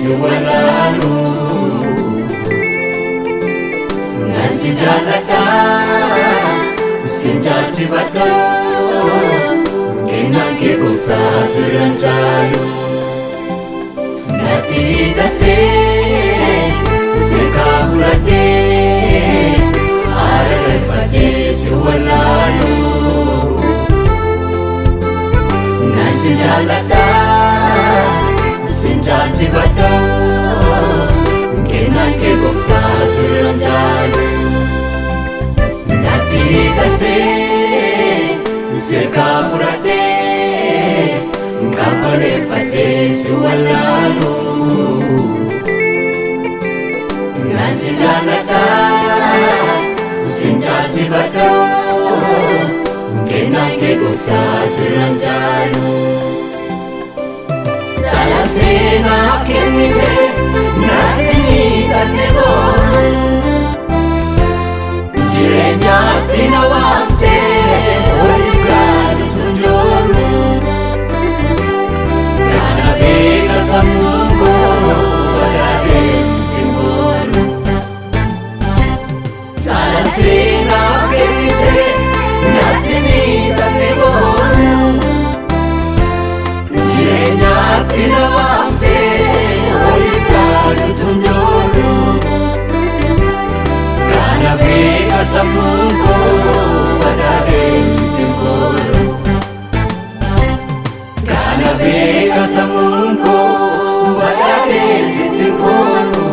si wallaalu. Nan si jaalladha, sin jaalchifadha, kennaan kee gooftaa sirran caalu. Natti hiixattee seekaa fudhadhee haara galfadhee si wallaalu. Nan si jaalladha, sin jaalchifadha, kennaan kee gooftaa sirran caalu. Natti hiixattee sirkaa fudhadhee qabbaneeffadhee si wallaalu. Nan si jaalladha, sin jaalchifadha, kennaan kee gooftaa sirran caalu. Jaalaltee naaf kennite natti hiixanne boru. Jireenyaatti na waamte waliif gaadutu hin jooru. Kana beeka sammuun koo badhaadhee sitti hin boonu. Jaalaltee naaf kennite natti hiixanne boru. Jireenyaatti na waamte waliif gaadutu hin jooru. Kana beeka sammuun koo badhaadhee sitti hin boonu. Kana beeka sammuun koo badhaadhee sitti hin boonu.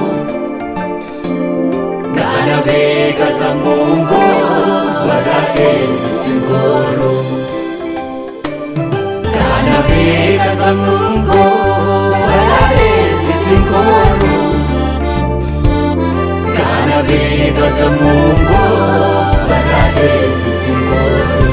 Kana beeka sammuun koo badhaadhee sitti hin boonu. Kana beeka sammuun koo badhaadhee sitti hin boonu. Kana beeka sammuun koo badhaadhee sitti hin boonu.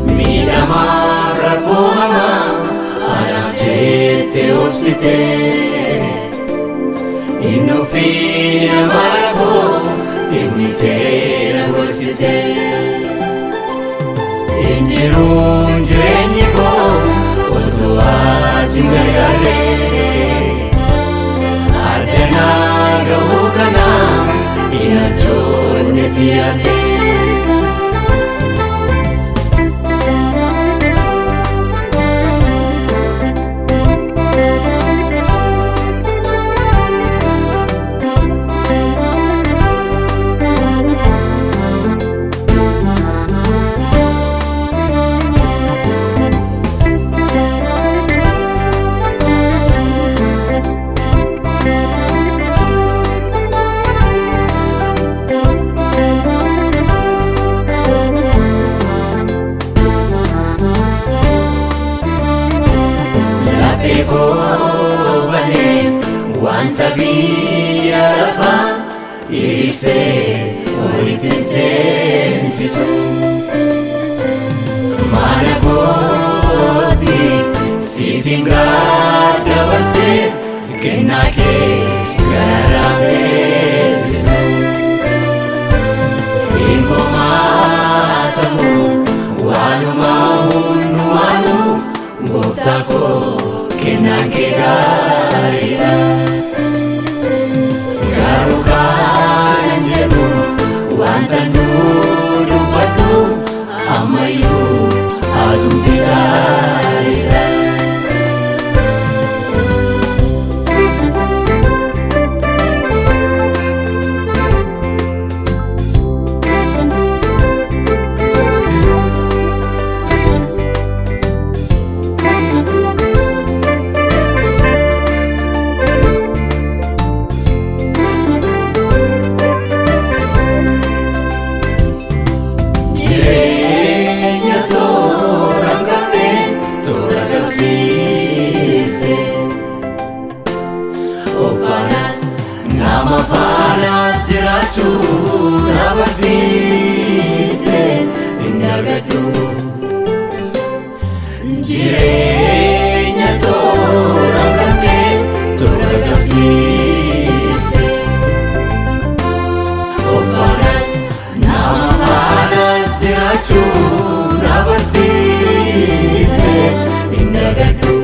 Miidhamaa rakkoo hamaa anaaf jettee obsitee inni ofii nama rakkoo dhimmitee na gorsitee. Injiruun jireenyi koo utuu ati hin gargaarree ardanaa gahuu kana hin abjoonne si yaadde. Laphee koo banee wanta biyya lafaa ibsee walitti seensisu. Mana kootti siifin dabarsee kennaa kee gararraa teessisu. Hin komaatamu waanuma hundumaanu gooftaa koo kennaan kee gaariidha. Garuu kanan jedhu wanta nu dubbadhu ammayyuu haadhumti gaariidha. Dagadhu. Jireenya toora qabne toora qabsiiste. Ofaanas nama faana jiraachuu na barsiiste hin dagadhu.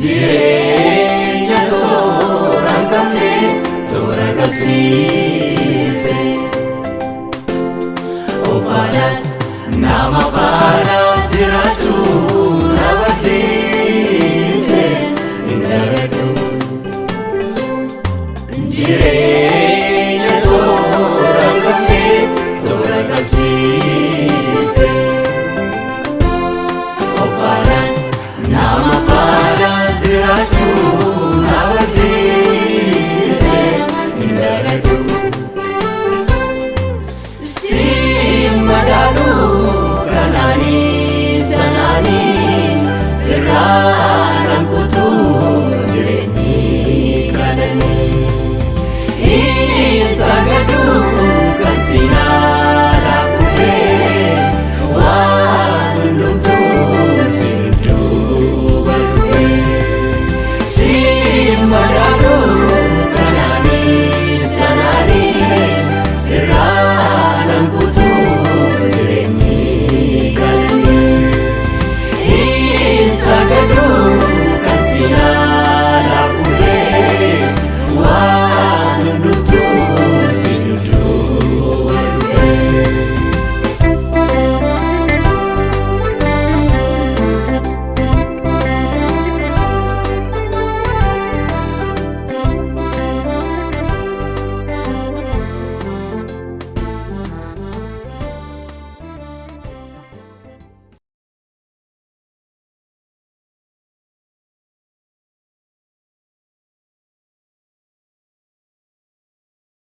Jireenya toora qabne toora qabsiiste. Ofaanas nama faana.